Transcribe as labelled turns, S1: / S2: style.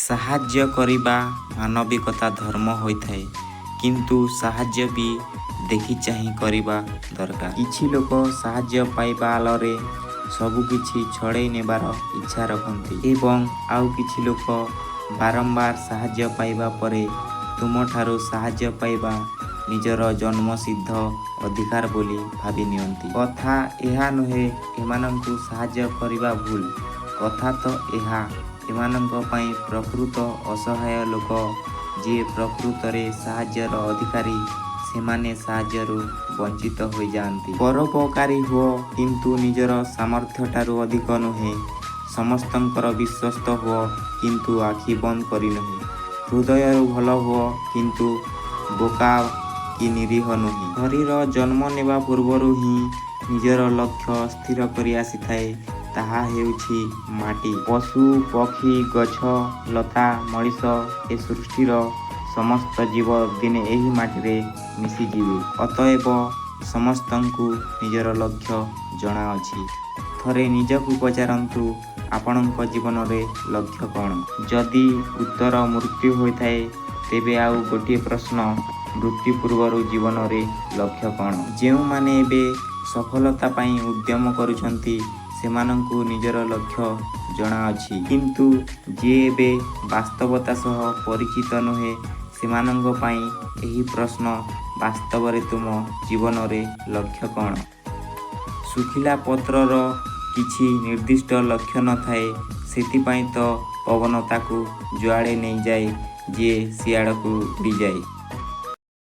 S1: ସାହାଯ୍ୟ କରିବା ମାନବିକତା ଧର୍ମ ହୋଇଥାଏ, କିନ୍ତୁ ସାହାଯ୍ୟ ବି ଦେଖି ଚାହିଁ କରିବା ଦରକାର। କିଛି ଲୋକ ସାହାଯ୍ୟ ପାଇବା ଆଳରେ ସବୁକିଛି ଛଡ଼େଇ ନେବାର ଇଚ୍ଛା ରଖନ୍ତି ଏବଂ ଆଉ କିଛି ଲୋକ ବାରମ୍ବାର ସାହାଯ୍ୟ ପାଇବା ପରେ ତୁମଠାରୁ ସାହାଯ୍ୟ ପାଇବା ନିଜର ଜନ୍ମସିଦ୍ଧ ଅଧିକାର ବୋଲି ଭାବି ନିଅନ୍ତି। କଥା ଏହା ନୁହେଁ, ଏମାନଙ୍କୁ ସାହାଯ୍ୟ କରିବା ଭୁଲ। କଥା ତ ଏହା, ଏମାନଙ୍କ ପାଇଁ ପ୍ରକୃତ ଅସହାୟ ଲୋକ, ଯିଏ ପ୍ରକୃତରେ ସାହାଯ୍ୟର ଅଧିକାରୀ, ସେମାନେ ସାହାଯ୍ୟରୁ ବଞ୍ଚିତ ହୋଇଯାଆନ୍ତି। ପରୋପକାରୀ ହୁଅ, କିନ୍ତୁ ନିଜର ସାମର୍ଥ୍ୟଠାରୁ ଅଧିକ ନୁହେଁ। ସମସ୍ତଙ୍କର ବିଶ୍ୱସ୍ତ ହୁଅ, କିନ୍ତୁ ଆଖି ବନ୍ଦ କରି ନୁହେଁ। ହୃଦୟରୁ ଭଲ ହୁଅ, କିନ୍ତୁ ବୋକା କି ନିରୀହ ନୁହେଁ। ଶରୀର ଜନ୍ମ ନେବା ପୂର୍ବରୁ ହିଁ ନିଜର ଲକ୍ଷ୍ୟ ସ୍ଥିର କରି ଆସିଥାଏ, ତାହା ହେଉଛି ମାଟି। ପଶୁ, ପକ୍ଷୀ, ଗଛ, ଲତା, ମଣିଷ, ଏ ସୃଷ୍ଟିର ସମସ୍ତ ଜୀବ ଦିନେ ଏହି ମାଟିରେ ମିଶିଯିବେ। ଅତଏବ ସମସ୍ତଙ୍କୁ ନିଜର ଲକ୍ଷ୍ୟ ଜଣାଅଛି। ଥରେ ନିଜକୁ ପଚାରନ୍ତୁ, ଆପଣଙ୍କ ଜୀବନରେ ଲକ୍ଷ୍ୟ କ'ଣ? ଯଦି ଉତ୍ତର ମୃତ୍ୟୁ ହୋଇଥାଏ, ତେବେ ଆଉ ଗୋଟିଏ ପ୍ରଶ୍ନ, ମୃତ୍ୟୁ ପୂର୍ବରୁ ଜୀବନରେ ଲକ୍ଷ୍ୟ କ'ଣ? ଯେଉଁମାନେ ଏବେ ସଫଳତା ପାଇଁ ଉଦ୍ୟମ କରୁଛନ୍ତି, ସେମାନଙ୍କୁ ନିଜର ଲକ୍ଷ୍ୟ ଜଣାଅଛି। କିନ୍ତୁ ଯିଏ ଏବେ ବାସ୍ତବତା ସହ ପରିଚିତ ନୁହେଁ, ସେମାନଙ୍କ ପାଇଁ ଏହି ପ୍ରଶ୍ନ, ବାସ୍ତବରେ ତୁମ ଜୀବନରେ ଲକ୍ଷ୍ୟ କ'ଣ? ଶୁଖିଲା ପତ୍ରର କିଛି ନିର୍ଦ୍ଦିଷ୍ଟ ଲକ୍ଷ୍ୟ ନଥାଏ, ସେଥିପାଇଁ ତ ପବନ ତାକୁ ଯୁଆଡ଼େ ନେଇଯାଏ ଯେ ସିଆଡ଼କୁ ଉଡ଼ିଯାଏ।